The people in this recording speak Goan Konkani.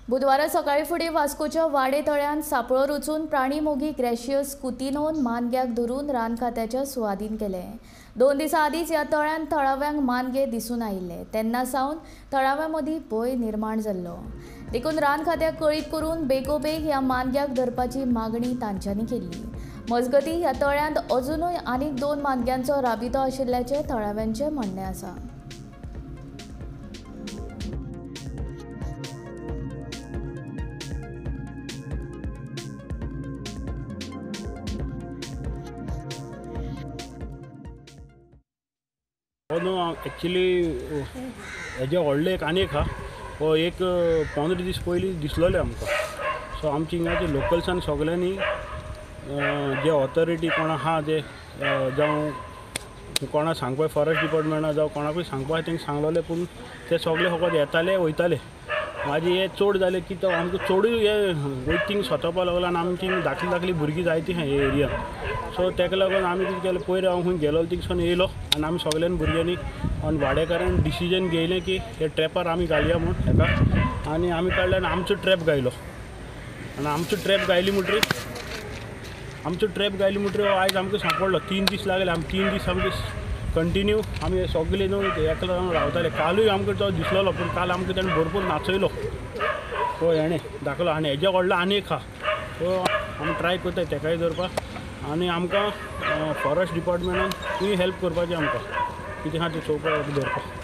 बुधवारा सकाळी फुडें वास्कोच्या वाडे तळ्यांत सापळो रचून प्राणीमोगी ग्रेशियस कुतिनोन मानग्याक धरून रान खात्याच्या सुवादीन केले. 2 दिसां आदींच ह्या तळ्यांत थळाव्यांक मानगे दिसून आयिल्ले. तेन्ना सावन थळाव्यां मदीं भंय निर्माण जाल्लो. देखून रान खात्याक कळीत करून बेगोबेग ह्या मानग्याक धरपाची मागणी तांच्यांनी केल्ली. मजगतीं ह्या तळ्यांत अजुनूय आनीक 2 मानग्यांचो राबितो आशिल्ल्याचें थळाव्यांचें म्हणणें आसा. हो न्हू एक्चुली हेजे व्हडले एक आनी एक आहा, हो एक 15 दीस पयलीं दिसलेले आमकां. सो आमचे हिंगाचे लोकल्सान सगल्यांनी जे ऑथॉरिटी कोण आहा जे जावं कोणा सांगपा फॉरेस्ट डिपार्टमेंटा जावं कोणाकूय सांगपा तेंकां सांगलेलें, पूण ते सगळे फकत येताले वयताले. मागीर हे चड जालें की तो आमकां चडूय हे वयता थिंग सोंपोवपा लागलो आनी आमची धाकली धाकली भुरगीं जायतीं आहा हे एरियान. सो तेका लागून आमी कितें केलें, पयर हांव खंय गेलो थिंगसून येयलो आनी आमी सगल्यांनी भुरग्यांनी आनी वाडेकारान डिसिजन घेयलें की हे ट्रॅपार आमी घालया म्हूण हेका. आनी आमी काडले आनी आमचो ट्रॅप घायलो आनी आमचो ट्रॅप घायली म्हणटरीर आयज आमकां सांपडलो. 3 दीस लागले आमी, 3 दीस आमचे कंटिन्यू आमी सगळे न्हू एकलो रावताले. कालूय आमकां तो दिसलेलो, पूण काल आमकां ताणें भरपूर नाचयलो. हो हेणें दाखयलो आनी हेज्या व्हडलो आनी एक आहा. सो आमी ट्राय करताय तेकाय धरपाक आनी आमकां फॉरेस्ट डिपार्टमेंटान तुवें हेल्प करपाचें आमकां कितें आहा तें चोवपाक धरपाक.